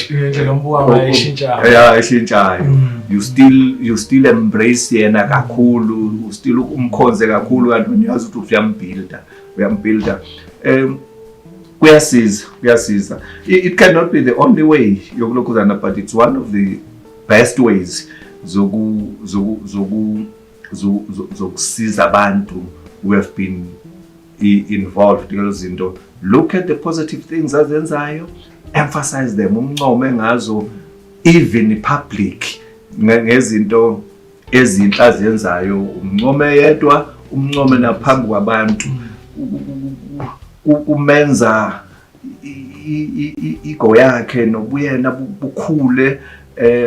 Indlela ombuka ngayo ishintshayo. Yeah, ishintshayo. You still embrace yena kakhulu, you still umkhonze kakhulu, kanti wena uyazi ukuthi uyambuilda, uyambuilda. Kuyasiza, kuyasiza. It cannot be the only way yokulokhuzana, but it's one of the best ways zoku zoku zoku zokusiza abantu who have been involved kulezo zinto. Look at the positive things azenzayo, emphasize them, umncome ngazo even public, ngezinto ezinhle azenzayo, umncome yedwa, umncome naphambi kwabantu. Kumenza ego yakhe nobuyena bukhule,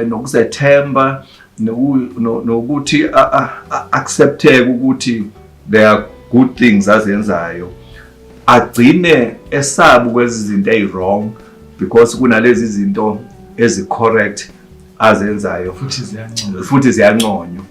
nokuzethemba, nokuthi accepteke ukuthi there are good things azenzayo, agcine esaba ukwenza izinto eyi-wrong because kunalezi zinto ezi-correct azenzayo. Futhi ziyanconywa. Futhi ziyanconywa.